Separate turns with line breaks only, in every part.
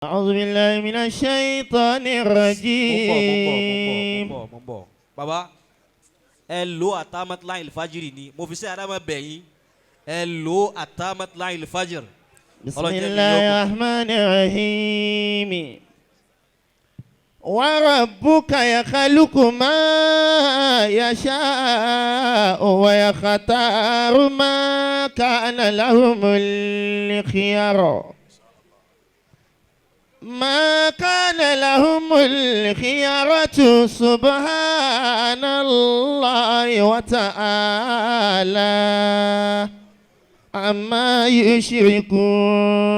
أعوذ بالله من الشيطان
Mo ń bọ̀, mo ń bọ̀, mo ń bọ̀,
الرجيم.
Mo ń bọ̀, mo ń bọ̀. Baba, ẹ lo atamatla ilfajiri ni mo fi ṣe adama bẹ̀yìn. Ẹ lo atamatla ilfajiri.
بسم
Ọlọ́run jẹ́ mi
الله
yóò kù.
الرحمن الرحيم. وربك يخلق ما يشاء ويختار، ما كان لهم الخيار، ما كان لهم الخيرة. سبحان الله وتعالى عما يشركون.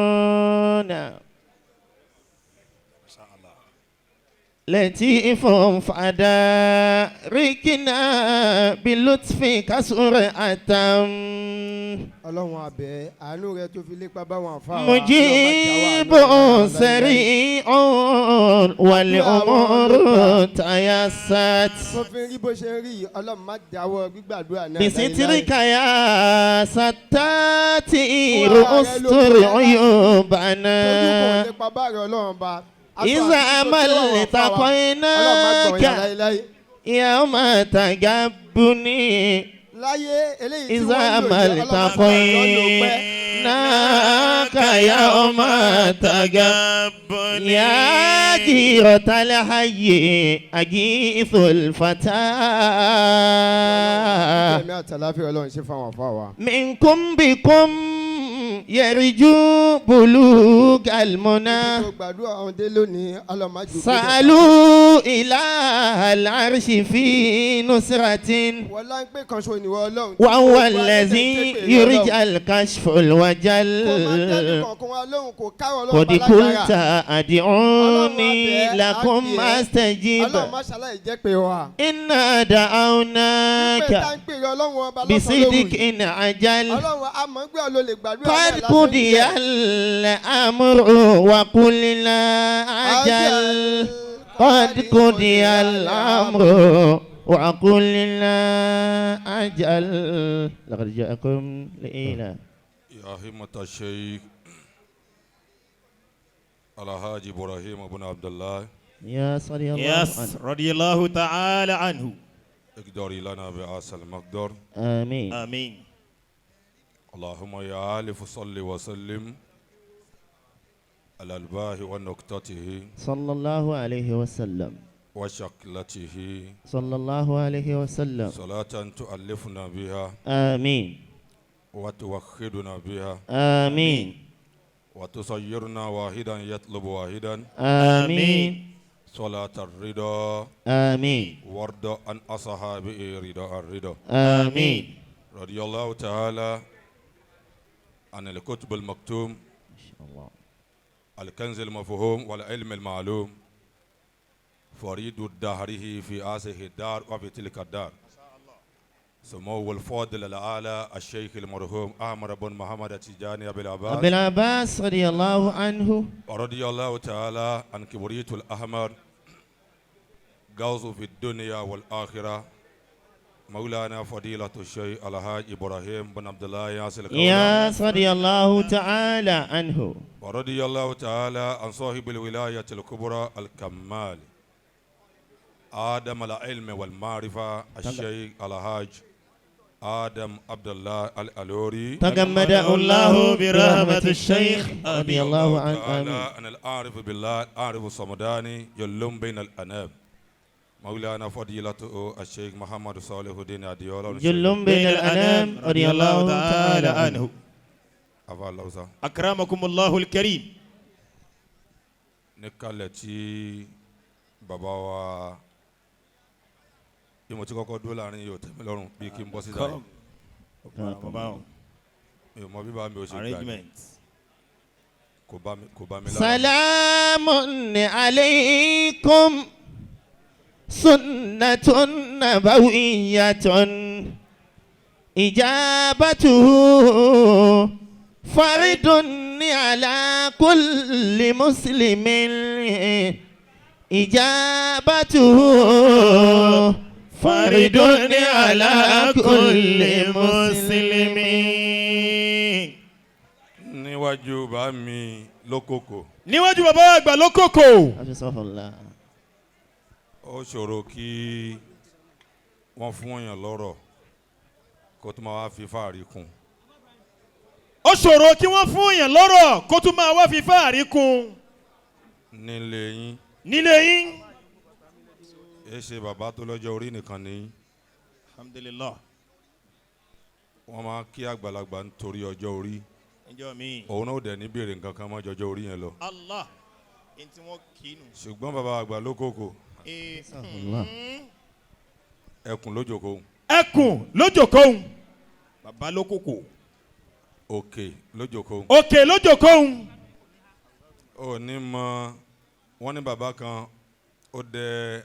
لطيف فداركنا بلطفك سرعة.
Ọlọ́run abẹ́ àánú rẹ tó fi lépa báwọn àfa wa.
مجيب سريع والأمور تيسرت.
Tó fi ń rí bó ṣe ń rí yìí, Ọlọ́run má dáwọ́ gbígbàdúrà náà.
بسترك يا ستاتي استر عيوبنا.
Tójú kò lépa báàrẹ̀ Ọlọ́run bá.
إذا ما التقيناك يوم تجبني.
Láyé eléyìí tí
إذا
wọ́n ń
ما
lò yìí, Ọlọ́run má gbà ló pẹ́.
التقيناك يوم تجبني يا جيرة الحي أجيث الفتى.
Ẹ̀mí àtàláfíà Ọlọ́run ṣe fáwọn àfa wa.
منكم بكم يرجو بلوغ المنى.
Ibi tó gbàdúrà ọ̀hún dé lónìí, Ọlọ́run má jù kó dẹ̀.
سألوا إله العرش في نصرة.
Wọ́n lá ń pè kan ṣo ìwọ Ọlọ́run.
وهو الذي يرجى الكشف
Kó máa dẹ́nu
الوجل.
kọ̀ọ̀kan wa lóhùn kò káwọ́ Ọlọ́run
قد
bá
قلت
lágbára.
أدعوني لكم أستجيب.
Ọlọ́run má ṣàlàyé jẹ́ pé wa.
إنا
Pé
دعوناك
tá ń pè é Ọlọ́run ọba lọ́sàn-án lóru
بصدق
yìí.
عجل.
Ọlọ́run a mọ̀ ń gbé ọ ló lè gbàdúrà
قد
náà lásán
قضي
jẹ́.
الأمر وقلنا عجل. قد قضي الأمر وقلنا عجل. لقد جاءكم لإله.
يا همة الشيخ الحاج إبراهيم بن عبد الله.
يا صلي الله عنه.
يس رضي الله تعالى عنه.
اقدري لنا بعسى المقدر.
آمين.
آمين.
اللهم يا ألف صل وسلم على الباه ونقطته
صلى الله عليه وسلم.
وشكلته.
صلى الله عليه وسلم.
صلاة تؤلفنا بها.
آمين.
وتوحدنا بها.
آمين.
وتصيرنا واحدا يطلب واحدا.
آمين.
صلاة الرضا.
آمين.
وارض عن أصحابه رضا الرضا.
آمين.
رضي الله تعالى عن الكتب المكتوم،
إن شاء الله.
الكنز المفهوم والعلم المعلوم، فريد دهره في هذه الدار وفي تلك الدار، سمو الفاضل الأعلى الشيخ المرحوم أحمد بن محمد التجاني أبي العباس.
أبي العباس رضي الله عنه.
ورضي الله تعالى عن كبريت الأحمر، غوث في الدنيا والآخرة، مولانا فضيلة الشيخ الحاج إبراهيم بن عبد الله ياسر الكولاني.
يا رضي الله تعالى عنه.
ورضي الله تعالى عن صاحب الولاية الكبرى الكمال آدم العلم والمعرفة الشيخ الحاج آدم عبد الله الألوري.
تغمده الله برحمة الشيخ رضي الله عنه.
تعالى
آمين.
عن العارف بالله العارف الصمداني يلم بين الأنام مولانا فضيلته الشيخ محمد صالح الدين أديولا.
جل بين الأنام رضي الله تعالى عنه.
أفا الله سا.
أكرمكم الله الكريم.
Níkàlẹ̀ tí bàbá wa bí mo ti kọ́kọ́ dúró láàrin yóò tẹ́ mi lọ́rùn bí kí n bọ́ síta yìí.
Bàbá o.
Mi ò mọ bí bàbá mi ò ṣe gbà ní.
Arrangement.
Kò bá mi lára.
سلام عليكم سنة نبوية إجابته فرد على كل مسلم. إجابته فرد على كل مسلم.
Níwájú bá mi. Lókòkò.
Níwájú bàbá àgbà Lókòkò.
Hafizahullah.
Ó ṣòro kí wọ́n fún èèyàn lọ́rọ̀ kó tó máa wá fi fáàrí kún.
Ó ṣòro kí wọ́n fún èèyàn lọ́rọ̀ kó tún máa wá fi fáàrí kún.
Nílé yín.
Nílé yín.
Ẹ ṣe bàbá tó lọ́jọ́ orí nìkan ní.
Alhamdulillah.
Wọ́n máa kí àgbàlagbà nítorí ọjọ́ orí.
Ǹjọ́ mi.
Òun náà ò dẹ̀ ní béèrè nǹkan kan mọ́ jọjọ́ orí yẹn lọ.
Allah. N tí wọ́n kì í nù.
Ṣùgbọ́n bàbá àgbà Lókòkò.
Hafizahullah.
Ẹkùn lójókòó.
Ẹkùn lójókòó. Bàbá Lókòkò.
Òkè lójókòó.
Òkè lójókòó.
Ó ní mọ wọ́n ní bàbá kan ó dẹ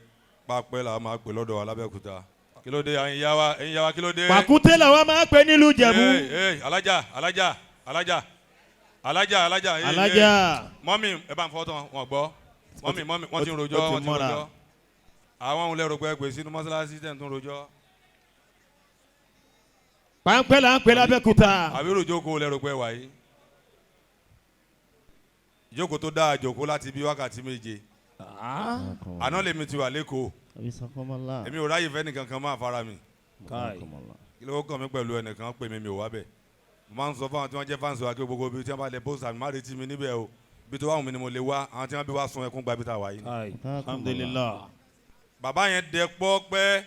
pápẹ́ là máa pè lọ́dọ̀ Alábẹ́òkúta. Kí ló dé ẹ̀yin yá wa, ẹ̀yin yá wa, kí ló dé?
Pàkúté làwọn máa pè nílùú Ìjẹ̀bú.
Ee alájà alájà alájà alájà alájà.
Alájà.
Mọ́mì ẹ bá ń fọ́ tán wọn gbọ́. Mọ́mì mọ́mì wọ́n ti ń rojọ́,
Ó ti
wọ́n ti ń
mọ́ra.
rojọ́. Àwọn ohun lẹ́rù pé pè sínú mọ́sálásí tẹ̀ ń tún rojọ́.
Pàǹpẹ́ là ń pè lábẹ́òkúta.
Àbí rojọ́ lẹ́rù pé wà yìí. Ìjókòó tó dáa jókòó láti bí wákàtí 7. Àná lèmi ti wà lẹ́kọ̀ọ́.
Hafizakumullah.
Èmi ò ráyè fẹ́ nìkan kan máa fara mi.
Hafizakumullah.
Kí ló kàn mí pẹ̀lú ẹnìkan pè mí, mi ò wá bẹ̀. Mo máa ń sọ fáwọn tí wọ́n jẹ́ fáǹsì wa pé gbogbo ibi tí wọ́n bá lẹ pósítà mi má retí mi níbẹ̀ o. Ibi tó wà wù mí ni mo lè wá. Àwọn tí wọ́n bí wá sun ẹkún gba ibi tá a wà yìí.
Alhamdulillah.
Bàbá yẹn dẹ pọ́pẹ́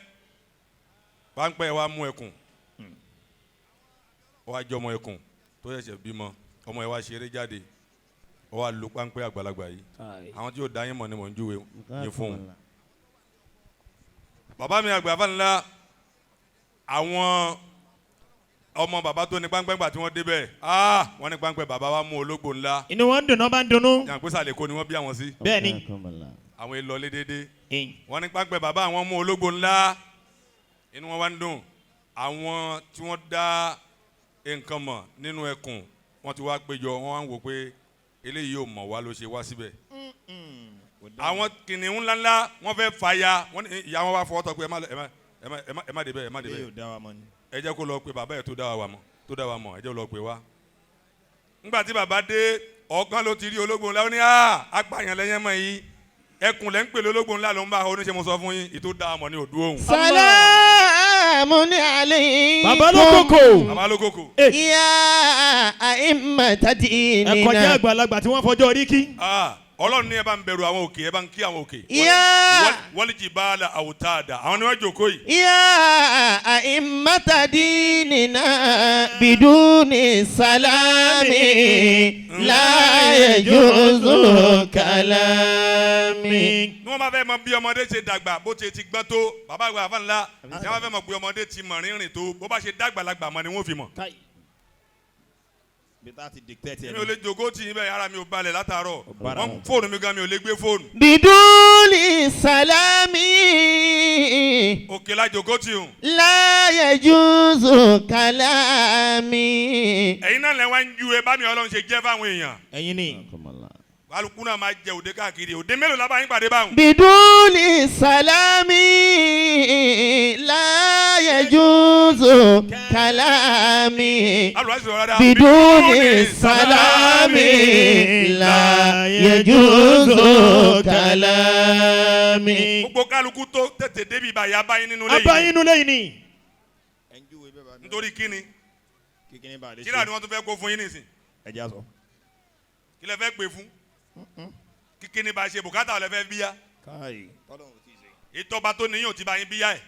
páńpẹ́ wa mú ẹkùn. Ó wá jẹ́ ọmọ ẹkùn tó ṣẹ̀ṣẹ̀ bímọ. Ọmọ yẹn wá ṣeré jáde. Ó wá lu páńpẹ́ àgbàlagbà yìí. Àwọn tí yóò dá yín mọ̀ ni mò ń júwe yín fún un. Bàbá mi àgbà fáńlá, àwọn ọmọ bàbá tó ní páńpẹ́ gbà tí wọ́n débẹ̀, wọ́n ní páńpẹ́ bàbá wa mú ológbò ńlá.
Inú wọn dùn náà bá ń dunnú.
Yàgbésà lè kó ni wọ́n bí àwọn sí.
Bẹ́ẹ̀ni.
Àwọn èlò lé dédé. Wọ́n ní páńpẹ́ bàbá àwọn mú ológbò ńlá. Inú wọn wá ń dùn. Àwọn tí wọ́n dá nǹkan mọ̀ nínú ẹkùn, wọ́n ti wá péjọ, wọ́n wá ń wò pé eléyìí ò mọ̀ wá ló ṣe wá síbẹ̀. Àwọn kìnìún ńláńlá wọ́n fẹ́ fàya, wọ́n ní ìyá wọn wá fọwọ́ tọ́ pé ẹ má débẹ̀, ẹ má débẹ̀. Ẹ jẹ́ kó lọ pé bàbá yẹn tó dá wa mọ̀, tó dá wa mọ̀, ẹ jẹ́ kó lọ pé wá. Ńgbà tí bàbá dé, ọ̀kan ló ti rí ológbò ńlá, ó ní apààyàn lẹ́yìn mọ̀ yìí, ẹkùn lẹ́ ń pè lólógbò ńlá ló ń bá oníṣẹ́ mo sọ fún yín, ìtò dá wa mọ̀ ní òdu òun.
Salamun alaykum.
Bàbá Lókòkò.
Bàbá Lókòkò.
Ya a'immata dinina.
Ẹ kọjá àgbàlagbà tí wọ́n fọjọ́ orí kí.
Ọlọ́run ní ẹ bá ń bẹ̀rù àwọn òkè, ẹ bá ń kí àwọn òkè. Wọ́n jì bá la àwòtáàdà, àwọn ni wọ́n jókòó yìí.
Ya a'immata dinina biduni salami la yajuzu kalami.
Ní wọ́n bá fẹ́ mọ bí ọmọdé ṣe dàgbà bó ṣe ti gbọ́n tó, bàbá àgbà àfa ńlá, ní wọ́n bá fẹ́ mọ bí ọmọdé ti mọ̀ rírìn tó, bó bá ṣe dàgbàlagbà mọ̀ ni wọ́n fi mọ̀. Mi ò lè jòkó tì yín bẹ́ẹ̀, ara mi ò balẹ̀ látàárọ̀. Wọ́n fóònù mi gan, mi ò lè gbé fóònù.
Biduli salami.
Òkè la jòkó tì yín.
La yajuzu kalami.
Ẹ̀yin náà lẹ wá ń ju ẹ bá mi Ọlọ́run ṣe jẹ́ fáwọn èèyàn.
Ẹ̀yin ni.
Alukú náà máa jẹ òde káàkiri, òde mélòó la bá yín pàdé báwọn.
Biduli salami la yajuzu kalami. Biduli salami la yajuzu kalami.
Gbogbo kálukú tó tètè débi ìbàyà abáyín nínú lẹ́yìn.
Abáyín nínú lẹ́yìn ni.
Nítorí kíni? Kíra ni wọ́n tún fẹ́ kó fún yín nísìn.
Ẹ jẹ́ àsọ.
Kí lẹ fẹ́ pè fún? Kíkíni bá ṣe bùkátà lẹ fẹ́ bíyá. Ìtọ́ba tó níyàn ti bá yín bíyá ẹ̀.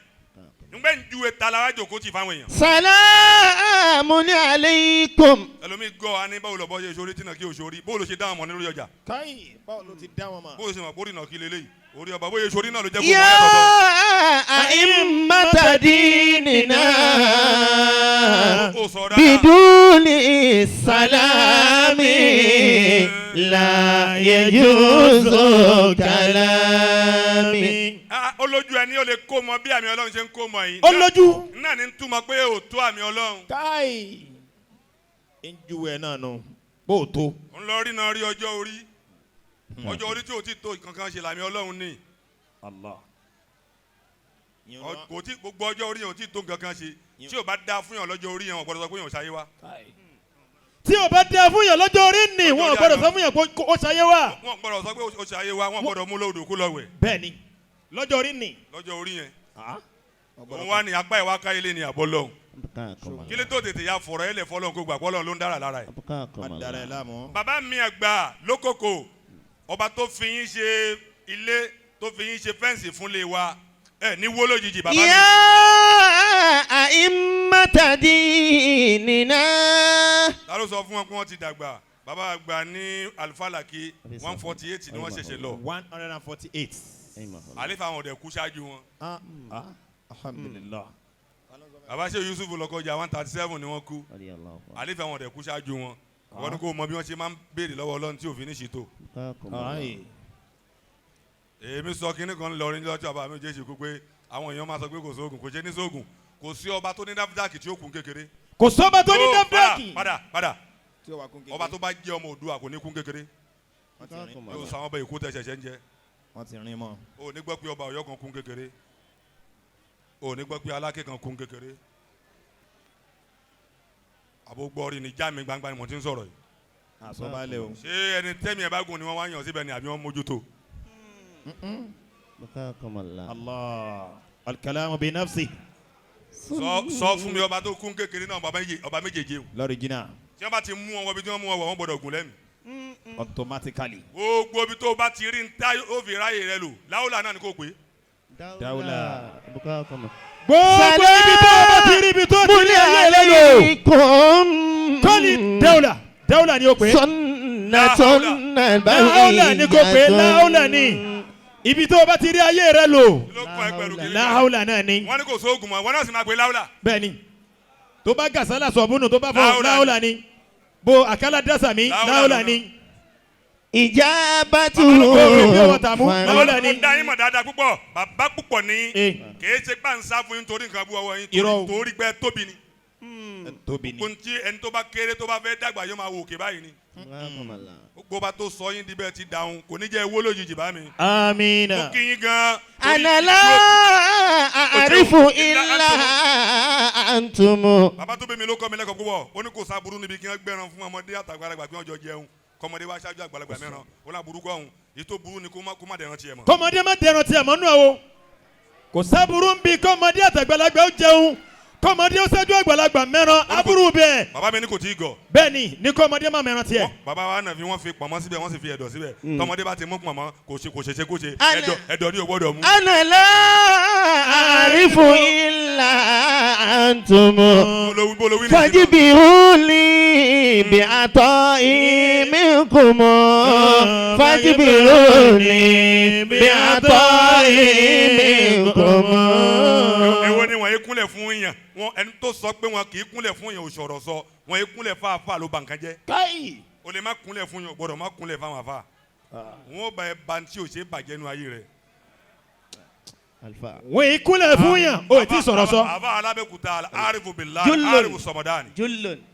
Ngbẹ́ ń ju eta la wá jòkó tì fáwọn èèyàn.
Salamun alaykum.
Ẹlòmíì gọ́ wa ní báwo lọ bọ́ ṣe sórí tí náà kí o sórí, báwo ló ṣe dáhùn mọ́ nínú ọjà.
Káyì báwo ló ti dá wọn mọ̀.
Bó ṣe mọ̀ kórìnà kí leléyìí, orí ọba bóyá sórí náà ló jẹ́ kó mọ̀ yàtọ̀ tọ̀.
Ya a'immata dinina biduni salami la yajuzu kalami.
Olójú ẹni ó lè kó mọ bí àmì Ọlọ́run ṣe ń kó mọ yìí.
Olójú.
Náà ní túmọ̀ pé ò tó àmì Ọlọ́run.
Káyì. Ń ju ẹ náà nù. Bó o tó.
Ń lọ rí náà rí ọjọ́ orí. Ọjọ́ orí tí o ti tó kankan ṣe làmì Ọlọ́run ni.
Allah.
Kò tí gbogbo ọjọ́ orí yẹn ò tí tó kankan ṣe. Tí o bá dá fún yàn lọ́jọ́ orí yẹn, wọ́n gbọ́dọ̀ sọ pé yàn ò ṣayé wa.
Tí o bá dá fún yàn lọ́jọ́ orí ni wọn ò gbọ́dọ̀ sọ fún yàn pé ó ṣayé wá.
Wọ́n gbọ́dọ̀ sọ pé ó ṣe ayé wa, wọ́n gbọ́dọ̀ mú lóòdù kó lọ wẹ̀.
Bẹ́ẹ̀ni, lọ́jọ́ orí ni.
Lọ́jọ́ orí yẹn. Òun wá ní apá ìwá ká ilé ní àbọ̀ lọ́hùn. Kí ló tó tètè ya fọ̀rọ̀ ẹ̀ lẹ̀ fọlọ́hún kó gbà pọ́lọ́hún ló ń dára lára ẹ̀. Bàbá mi àgbà lókòkò, ọba tó fi yín ṣe ilé, tó fi yín ṣe fẹ́ǹsì fúnlé wa, ẹ ní wó lójijì bàbá mi.
يا أئمة ديننا.
Ta ló sọ fún wọn pé wọ́n ti dàgbà? Bàbá àgbà ní Alifalaki 148 ni wọ́n ṣẹ̀ṣẹ̀ lọ.
148.
Àlefa àwọn ọ̀dẹ̀ kú ṣáájú wọn.
Alhamdulillah.
Bàbá ṣe Yusuf lọ́kọjà 137 ni wọ́n kú. Àlefa àwọn ọ̀dẹ̀ kú ṣáájú wọn. Wọ́n ní kó mọ bí wọ́n ṣe máa ń béèrè lọ́wọ́ Ọlọ́run tí òfin ní ṣètò. Èmi sọ kinní kan lọrin lọ́jọ́ àbá mi ò jẹ́ ìṣèkú pé àwọn èèyàn máa sọ pé kò sóògùn, kò ṣe ní sóògùn, kò sí ọba tó ní NAFDAC tí ó kún kékeré.
Kò sọ́ba tó ní NAFDAC.
Padà padà, ọba tó bá jẹ́ ọmọ Oòduà kò ní kún kékeré. Yóò sọ àwọn ọba Èkó tẹ ṣẹ̀ṣẹ̀ ń jẹ.
Wọ́n ti rin mọ́.
O ní gbọ́ pé ọba Ọ̀yọ́ kan kún kékeré. O ní gbọ́ pé Aláké kan kún kékeré. Àbò gbọ́rí ni já mi gbangba ni mo ti ń sọ̀rọ̀ yìí.
Àsọ̀balẹ̀ o.
Ṣé ẹni tẹ́mi ẹ̀ bá gùn ni wọ́n wá yàn síbẹ̀ ni àbí wọ́n mójútó?
Allah al-kalamu bi nafsi.
Sọ fún mi ọba tó kún kékeré náà, ọba méjèèjì o.
Lọ́ọ̀rì jìnnà.
Tí wọ́n bá ti mú wọn wọ ibi tí wọ́n mú wọn wọ̀, wọ́n gbọ́dọ̀ gùn lẹ́mìí.
Automatically.
Gbogbo ibi tó o bá ti rí n tá ó fi ráyè rẹ lò, láwùlà náà ni kò pé.
Dawla. Gbogbo ibi tó o bá ti rí ibi tó o ti rí ayé rẹ lò. Kọ́ni dawla, dawla ni o pé. Láwùlà ni kò pé, láwùlà ni. Ibi tó o bá ti rí ayé rẹ lò, láhàúlà náà ni.
Wọ́n ní kò sóògùn mọ́, wọ́n náà sì máa pe láwùlà.
Bẹ́ẹ̀ni, tó bá gàsálà sọ̀bùnù tó bá fọ láhàúlà ni. Bo àkàlà dásà mi láhàúlà ni.
Ìjábàtú.
Bàbá mo dá yín mọ̀ dáadáa púpọ̀, bàbá púpọ̀ ní. Kìí ṣe pàǹsá fún yín torí nǹkan bú ọwọ́ yín, torí pé tóbi ni.
Tóbi ni.
Kò tí ẹni tó bá kéré tó bá fẹ́ dàgbà yóò máa wò òkè báyìí ni. Gbogbo bá tó sọ yín díbẹ̀ ti dáhùn, kò ní jẹ́ ewó lójijì bá mi.
Amina.
Mo kí yín gan.
Ànàlá àrífù ilà àǹtùmù.
Bàbá tó bí mi ló kọ́ mi lẹ́kọ̀ọ́ púpọ̀, ó ní kò sábúrú níbi kí wọ́n gbẹran fún ọmọdé àtàgbàlagbà kí wọ́n jọ jẹun. Kọ́mọdé wá ṣáájú àgbàlagbà mẹ́ran, ó lá burúkú ọ̀hún, èyí tó burú ni kó má dẹran tiẹ̀ mọ́.
Kọ́mọdé má dẹran tiẹ̀ mọ́ nú ẹ̀ o. Kò sábúrú ń bi kọ́mọdé àtàgbàlagbà ó jẹun. Kọ́mọdé ó ṣáájú àgbàlagbà mẹ́ran, aburú bẹ́ẹ̀.
Bàbá mi ní kò tí ì gọ̀.
Bẹ́ẹ̀ni, ní kọ́mọdé má mẹ́ran tiẹ̀.
Bàbá wa náà fi wọ́n fi pọ̀nmọ́ síbẹ̀, wọ́n sì fi ẹ̀dọ̀ síbẹ̀. Tọmọdé bá ti mú pọ̀nmọ́, kò ṣe kò ṣe ṣe kó ṣe. Ẹ̀dọ̀ ni ò gbọ́dọ̀ mú.
Ànàlá àrífù ilà àǹtùmù. Fàjìbìrúlì bí àtọ̀ ìmíkùmọ̀. Fàjìbìrúlì bí àtọ̀ ìmíkùmọ̀.
Èwo ni wọ́n yé kúnlẹ̀ fún yàn? Wọn ẹni tó sọ pé wọn kì í kúnlẹ̀ fún yàn ò sọ̀rọ̀ sọ, wọn yé kúnlẹ̀ fáfá ló ba nǹkan jẹ́.
Káyì.
O lè má kúnlẹ̀ fún yàn, o gbọ́dọ̀ má kúnlẹ̀ fáwọn àfa. Wọn ò bá ẹ ba tí o ṣe bàjẹ́ nu ayé rẹ̀.
Wọ́n yé kúnlẹ̀ fún yàn, o ti sọ̀rọ̀ sọ.
Àbá Alábẹ́kúta arifu bilahi arifu sọmọdani.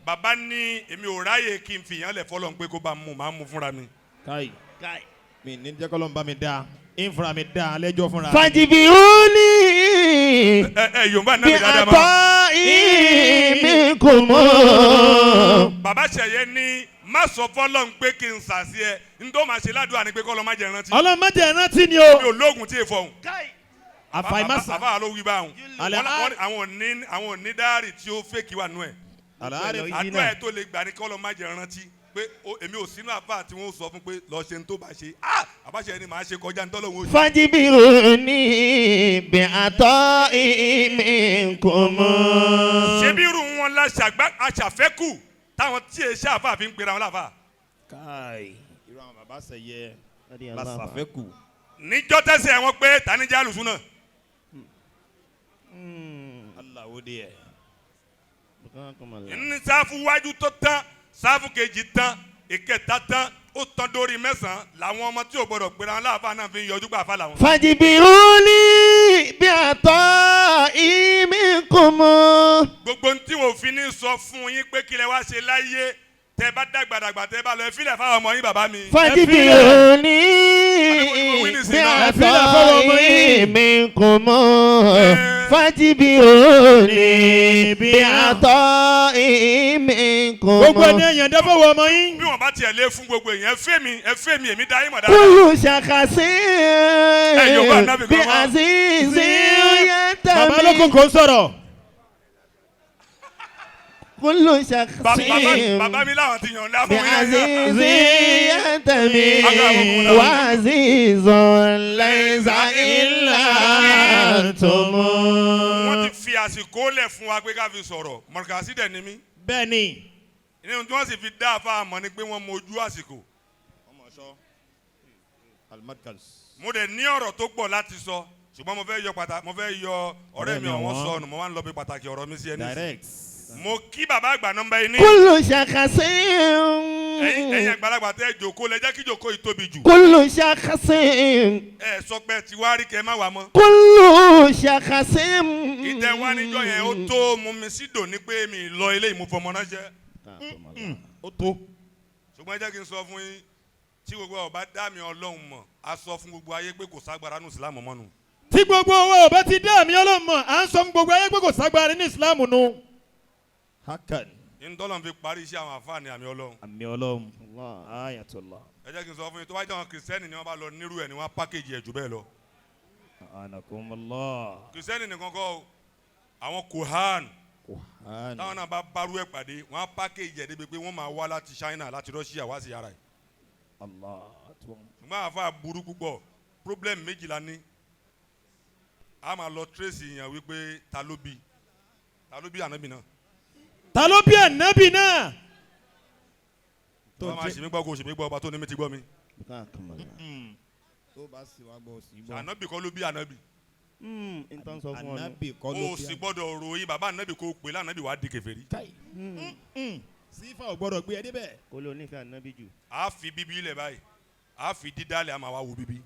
Bàbá ní èmi ò ráyè kí n fi yàn lẹ̀ fọlọ́ pé kó bá mú màá mú fúnra mi.
Káyì. Mi ní jẹ́ kọ́lọ́ ń bá mi dá, ń fúnra mi dá lẹ́jọ́ fúnra mi.
Fàjìbìrúlì
Yorùbá náà
bí
mi dáadáa
àtọ̀
mọ́.
ìmíkùmọ̀.
Bàbá Ṣẹ̀yẹ ní má sọ fọlọ́n pé kí n sàṣì ẹ, n tó máa ṣe ládùúgbò ni pé kọ́ lọ́ má jẹ rántí.
Ọlọ́run má jẹ́ rántí ni o.
Mi ò lóògùn tí ì fọhùn.
Àfàìmásà.
Àfà ló wí báwọn. Àwọn òní dáárì tí ó fèkì wà nú ẹ̀. Àdúrà ẹ̀ tó lè gbà ní kọ́ lọ́ má jẹ rántí pé èmi ò sínú àfà tí wọ́n sọ fún pé lọ ṣe ń tó bá ṣe. Àbáṣe ni màá ṣe kọjá ní tọ́lọ́hún oṣù.
Fàjìbìrúni bí àtọ̀ ìmíkùmọ̀.
Ṣebí irú wọn la aṣàfẹ́kù táwọn tí èṣe àfà fi ń pera wọn láfà.
Káì, irú àwọn bàbá Ṣẹ̀yẹ la ṣàfẹ́kù.
Níjọ́ tẹ̀sẹ̀ wọn pé tani jẹ́ àlùsùn náà.
Aláwo díẹ̀.
Ní sáfù wájú tó tán, sáfù kejì tán, ìkẹta tán, ó tán dórí mẹ́sàn-án làwọn ọmọ tí ò gbọdọ̀ pera wọn láàfà náà fi ń yọjú gbà fà làwọn.
Fàjìbìrúni bí àtọ̀ ìmíkùmọ̀.
Gbogbo tí wọn ò fi ní sọ fún yín pé kílẹ̀ wá ṣe láyé tẹ bá dàgbàdàgbà tẹ bá lọ ẹ fílẹ̀ fáwọn ọmọ yín bàbá mi.
Fàjìbìrúni bí àtọ̀ منكم فاجبروني بعطاء منكم
Gbogbo ẹni ẹ̀yàn dáfọ́ wọ ọmọ yín.
Bí wọ́n bá tiẹ̀ lé fún gbogbo èèyàn, ẹ fẹ́ mi, ẹ fẹ́ mi, èmi dá yín mọ̀ dáadáa.
كل شخص
Ẹ yóò bá Ànábì kan wá.
بعزيز
Bàbá
ينتمي
olókòkò ń sọ̀rọ̀.
كل شخص
Bàbá mi láwọn ti yànda fún mi náà.
بعزيز ينتمي وعزيز ليس إلا أنتم
Wọ́n ti fi àsìkò lẹ̀ fún wa pé ká fi sọ̀rọ̀. Mọ̀rìkàsí dẹ̀ ni mí.
Bẹ́ẹ̀ni.
Nínú tí wọ́n sì fi dá àfa àmọ́ ni pé wọ́n mọ ojú àsìkò. Mo dẹ̀ ní ọ̀rọ̀ tó pọ̀ láti sọ, ṣùgbọ́n mo fẹ́ yọ pàtàkì, mo fẹ́ yọ ọ̀rẹ́ mi ọ̀wọ́n sọnù, mo wá ń lọ bí pàtàkì ọ̀rọ̀ mi sí ẹni.
Direct.
Mo kí bàbá àgbà nọ́mbà yìí ní.
كل شخص
Ẹ̀yin àgbàlagbà tẹ́ jòkó lẹ jẹ́ kí jòkó yìí tóbi jù.
كل شخص
Ẹ sọ pé ti wá rí kẹ́ má wà mọ́.
كل شخص
Ìtẹ̀ wá níjọ́ yẹn ó tó mú mi sídò ní pé mi lọ ilé ìmúfọmọ náà jẹ́.
Ó tó.
Ṣùgbọ́n ẹ jẹ́ kí n sọ fún yín, tí gbogbo ọba dá mi Ọlọ́run mọ̀, a sọ fún gbogbo ayé pé kò ságbára nù Ìsìlámù mọ́nu.
Tí gbogbo owó ọba ti dá àmì ọlọ́mọ, à ń sọ fún gbogbo ayé pé kò ságbára ní Ìsìlámù nu. Hakan.
Ntọ́lọ́n fi parí iṣẹ́ àwọn àfáà ní àmì Ọlọ́run.
Àmì Ọlọ́run. Ayatollah.
Ẹ jẹ́ kí n sọ fún yín, tó bá jẹ́ àwọn kìrìsìtẹ́nì ni wọ́n bá lọ nírú ẹ̀ ni wọ́n á pákéjì ẹ̀ jù bẹ́ẹ̀ lọ.
Anakumullah.
Kìrìsìtẹ́nì nìkan kọ́ o, àwọn kohan táwọn náà bá bárú ẹ̀ pàdé, wọ́n á pákéjì ẹ̀ débi pé wọ́n máa wá láti China, láti Russia wá sí ara ẹ̀.
Allah.
Ṣùgbọ́n àfáà burú púpọ̀, problem méjì la ní. A máa lọ trace yẹn wípé ta ló bí ànábì náà.
Ta ló bí ànábì náà?
Tó máa ṣe mí gbọ́ kó ṣe mí gbọ́, ọba tó ní mi ti gbọ́ mi.
Tó bá sì wá gbọ́ sí gbọ́.
Ànábì kọ́ ló bí ànábì.
Ànábì kọ́ ló
O
bí
sì gbọ́dọ̀ ròyìn bàbá ànábì kó pè lánàbì wàá di kèfèrí.
Sífà ò gbọ́dọ̀ gbé ẹ débẹ̀.
Kó ló nífẹ̀ẹ́ ànábì jù.
A fi bíbí lẹ̀ báyìí, a fi dídálẹ̀, a máa wá wo bíbí.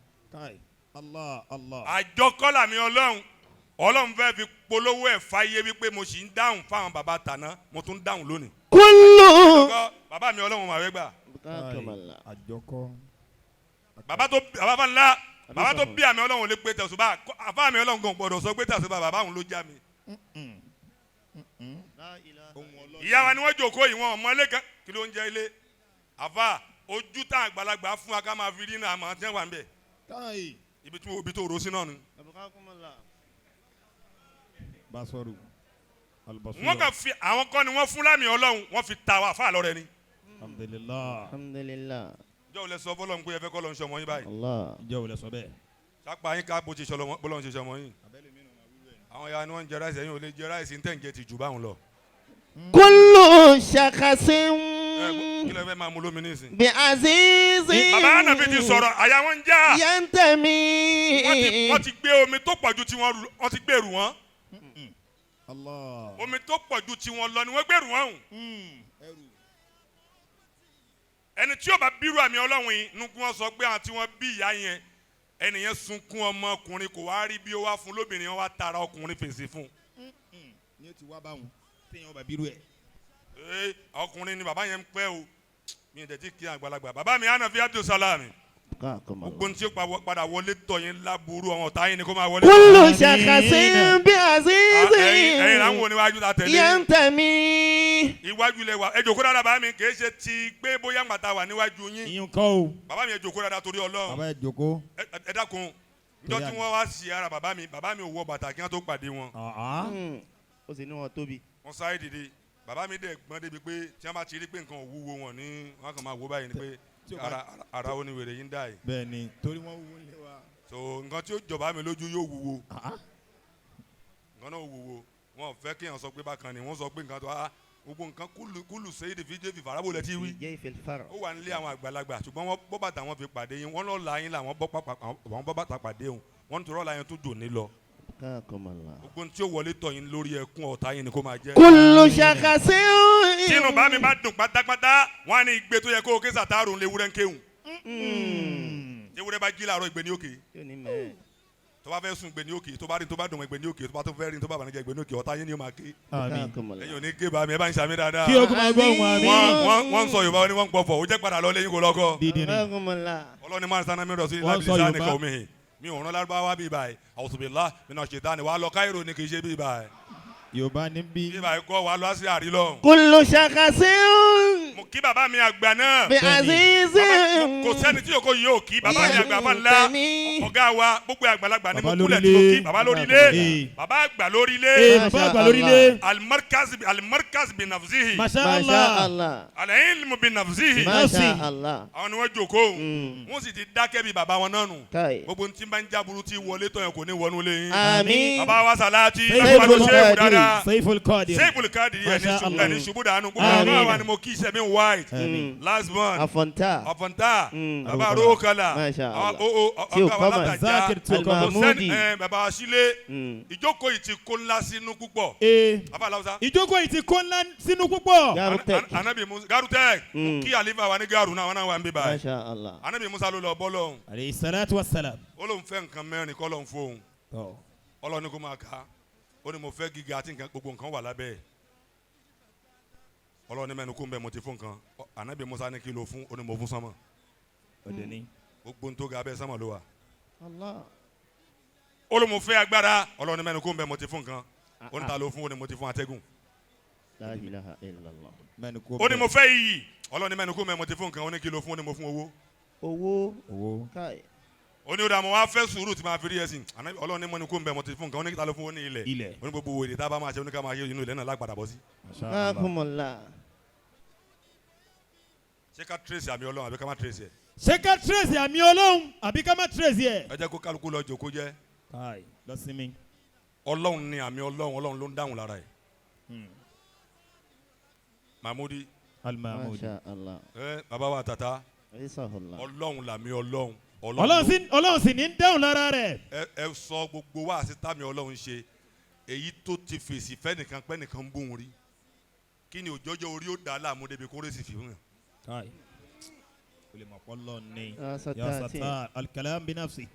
Allah Allah.
Àjọkọ́ làmì Ọlọ́run, Ọlọ́run fẹ́ fi polówó ẹ̀ fáyé wípé mo sì ń dáhùn fáwọn bàbá tàná, mo tún dáhùn lónìí.
كل
Àjọkọ́ bàbá mi Ọlọ́run màá fẹ́ gbà.
Àjọkọ́.
Bàbá tó bàbá bá ńlá, bàbá tó bí àmì Ọlọ́run lè pé tẹ̀sùbá, àfa àmì Ọlọ́run gan gbọ́dọ̀ sọ pé tẹ̀sùbá bàbá òun ló já mi. Ìyá wa ni wọ́n jókòó yìí, wọn ọmọ ilé kan kí ló ń jẹ ilé. Àfa ojú tá àgbàlagbà fún wa ká máa fi rí náà àmọ́ tí wọ́n wà ń bẹ̀. Ibi tí ibi tó ro sí náà nu.
Basoru.
Wọ́n kàn fi àwọn kọ́ ni wọ́n fún lámì Ọlọ́run, wọ́n fi ta wa àfa lọ́rẹ́ ni.
Alhamdulillah.
Alhamdulillah.
Jọ́ lẹ sọ fọlọ́n pé ẹ fẹ́ kọ́ lọ́n sọmọ yín báyìí.
Allah.
Ǹjẹ́ o lè sọ bẹ́ẹ̀?
Sápá yín ká bó ti sọlọ bọ́lọ́n ṣe sọmọ yín. Àwọn ya ni wọ́n ń jẹ ráìsì, ẹ̀yin ò lè jẹ ráìsì, ń tẹ̀ ń jẹ ti jù báwọn lọ.
كل شخص
Ẹ kí lẹ fẹ́ máa mú lómi nísìn.
بعزيز
Bàbá Ànàbí ti sọ̀rọ̀, àyà wọn ń já.
ينتمي
Wọ́n ti gbé omi tó pọ̀ ju tiwọn, wọ́n ti gbèrú wọn.
Allah.
Omi tó pọ̀ ju tiwọn lọ ni wọ́n gbèrú wọn. Ẹni tí yóò bá bírú àmì Ọlọ́run yìí, nu kí wọ́n sọ pé àwọn tí wọ́n bí ìyá yẹn, ẹni yẹn sunkún ọmọkùnrin kò wá rí bí ó wá fún lóbìnrin, wọn wá tara ọkùnrin fèsì fún.
Ní o ti wá báwọn téèyàn bá bírú ẹ̀.
Ee, ọkùnrin ni bàbá yẹn ń pẹ́ o, mi ò tẹ̀tí kí àgbàlagbà. Bàbá mi Hanafi Abdulsalami, gbogbo ní tí ó padà wọlé tọ̀ yín láburú, àwọn ọ̀tá yín ni kó máa wọlé.
كل شخص بعزيز
Ẹ̀yin là ń wo níwájú ta tẹ̀lé.
ينتمي
Iwájú lẹ wà, ẹ jòkó dáadáa bàbá mi, kì í ṣe ti pé bóyá ń gbàtà wà níwájú yín.
Ìyún kọ́ o.
Bàbá mi ẹ jòkó dáadáa torí Ọlọ́run.
Bàbá ẹ jókòó.
Ẹ dákun, njọ́ tí wọ́n wá sí ara bàbá mi, bàbá mi ò wọ bàtà kí wọ́n tó pàdé wọn.
Ó sì ní wọn tóbi.
Wọ́n sáré dìde, bàbá mi dẹ̀ gbọ́n débi pé tí wọ́n bá ti rí pé nǹkan ò wúwo wọn ní, wọ́n kàn máa wò báyìí ni pé ara ó ní wèrè yín dà yìí.
Bẹ́ẹ̀ni, torí wọ́n wúwo lé wa.
So nǹkan tí ó jọba mi lójú yóò wúwo, nǹkan náà wúwo, wọn ò fẹ́ kéèyàn sọ pé bákan ni wọ́n sọ pé nǹkan tó a gbogbo nǹkan kúlù sẹ́yìn fi jẹ́ fìfà arábò lẹ́tí wí.
Ìjẹ́ ìfẹ́
Ó wà nílé àwọn àgbàlagbà, ṣùgbọ́n wọ́n bọ́ bàtà wọn fi pàdé yín, wọ́n lọ́ọ́ la yín làwọn bọ́ bàtà pàdé òun, wọ́n ń torọ́ la yín tó jò ní lọ. Gbogbo tí ó wọlé tọ̀ yín lórí ẹkún ọ̀tá yín ni kó máa jẹ́.
كل شخص
Tínú bá mi bá dùn pátápátá, wọ́n á ní igbe tó yẹ kó o ké sàtárù ń lé ewúrẹ́ ń kéwùn. Ewúrẹ́ bá jí láàárọ̀, igbe ní òkè. Tó bá fẹ́ sùn, igbe ní òkè. Tó bá rí tó bá dùn, igbe ní òkè. Tó bá tó fẹ́ rí tó bá bànújẹ́, igbe ní òkè. Ọ̀tá yín ni ó máa ké. Ẹ̀yin ò ní ké bá mi, ẹ bá ń ṣàmì dáadáa.
Kí ogun máa gbọ́ ohun àmì.
Wọ́n ń sọ Yorùbá, wọ́n ní wọ́n ń gbọ́fọ̀, ó jẹ́ padà lọ lẹ́yìn kó lọ́kọ́.
Dídì ni.
Ọlọ́ni máa ń sáná mi rọ̀ sí
Wọ́n
láti
sọ
sáà ní
Yorùbá.
kọ́ mi. Mi ò rán lárúbáwá bíi báyìí. Àwùsùbìlá mi náà ṣètá ni wàá lọ Káírò ni kì í ṣe bíi báyìí.
Yorùbá ní bí.
Bíi báyìí kọ́ wàá lọ sí àrílọ́.
كل شخص
Mo kí bàbá mi àgbà náà.
بعزيز
Kò sẹ́ni tí yòókù yìí ò kí bàbá mi àgbà fún ńlá.
ينتمي.
Ọ̀gá wa gbogbo àgbàlagbà ni mo
Bàbá
kúlẹ̀ tí mo
lórílé.
kí bàbá lórílé.
Ee.
Bàbá àgbà lórílé.
Ee, bàbá àgbà lórílé.
Alimarkaz alimarkaz bin nafsihi.
Masha
ما شاء
Allah.
الله
Al-ilmu bin nafsihi.
ما
Nafsi.
شاء الله
Àwọn ni wọ́n jókòó. Wọ́n sì ti dákẹ́ bí bàbá wọn náà nù.
Kai.
Gbogbo ntí bá ń jáburu tí wọlé tọ̀ yẹn kò ní wọnú lé yín.
آمين
Bàbá wa Salati.
Seiful
Bàbá wa Ṣéwù
Qadir.
dáadáa.
Seiful Qadir.
Seiful Qadir ẹni
Masha
ṣubú
Allah.
ẹni ṣubú dànù. Gbogbo
Àmín.
bàbá wa ni mo kí sẹ́mi white.
Àmín.
Last born.
أفنتا
Ọ̀fọ̀ntà.
Mm.
Bàbá Rókàlà.
Masha Allah.
Ọ̀gá
Tí ò
wa
kọ́mọ̀.
látàjà.
Zakir tí ò kọ́mọ̀.
Al-Mahmudi.
Sẹ́ni ẹ̀ bàbá wa Sílé.
Mm.
Ìjókòó yìí ti kó ńlá sínú púpọ̀.
Ee.
Bàbá Aláwùsá.
Ìjókòó yìí ti kó ńlá sínú púpọ̀.
Garutek
Anabi Musa Garutek. Kí àlífà wa ní Garu náà wọn náà wà ń bí
ما
báyìí.
شاء الله
Anabi Musa ló lọ bọ́ lọ́hùn.
Alayhi salatu wa salam.
Ó lóun fẹ́ nǹkan mẹ́rin kọ́ lọ́hùn fóun. Ọlọ́run ní kó máa kà á. Ó ní mo fẹ́ gíga àti nǹkan gbogbo nǹkan wà lábẹ́ ẹ̀. Ọlọ́run ní mẹ́nu kó ń bẹ mo ti fún nǹkan. Anabi Musa ní kí ló fún ó ní mo fún sánmọ̀.
Ọdẹ ni.
Gbogbo ń tó ga abẹ́ sánmọ̀ ló wà.
الله
Ó ló mo fẹ́ agbára. Ọlọ́run ní mẹ́nu kó ń bẹ mo ti fún nǹkan. Ó ní ta ló fún ó ní mo ti fún atẹ́gùn.
لا إله إلا الله
Mẹ́nu kó
Ó ní mo fẹ́ iyì. Ọlọ́run ní mẹ́nu kó ń bẹ mo ti fún nǹkan. Ó ní kí ló fún ó ní mo fún owó.
owó
Owó.
Kai.
Ó ní ó dà mo wá fẹ́ sùúrù tí máa fi rí ẹ̀sìn. Ọlọ́run ní mẹ́nu kó ń bẹ mo ti fún nǹkan. Ó ní kí ta ló fún ó ní ilẹ̀.
Ilẹ̀.
Ó ní gbogbo wèrè tá a bá máa ṣe ó ní ká máa ṣe inú ilẹ̀ náà lágbàdà bọ́ sí.
Masha Allah.
حياكم الله
Ṣé ká trace àmì Ọlọ́run àbí ká má trace ẹ̀?
Ṣé ká trace àmì Ọlọ́run àbí ká má trace ẹ̀?
Ẹ jẹ́ kó kálukú lọ jòkó jẹ́.
Kai lọ sinmi.
Ọlọ́run ni àmì Ọlọ́run, Ọlọ́run ló ń dáhùn lára ẹ̀. Mahmudi
ما
Al-Mahmudi.
شاء الله
ẹ bàbá wa tata
عيساه الله
Ọlọ́run làmì Ọlọ́run.
Ọlọ́run sì ní ń dáhùn lára rẹ̀.
Ẹ sọ gbogbo wa àti tàmì Ọlọ́run ṣe èyí tó ti fèsì fẹ́nìkan pẹ́nìkan ń bóun rí. Kí ni òjọ́jọ́ orí ó dà á láàmú débi kó rèsì fi hàn.
Kai. O lè mọ̀ pọ́ lọ ni.
يا
Ya
ستاتي
Sattar al-kalam bi nafsi.
Ẹ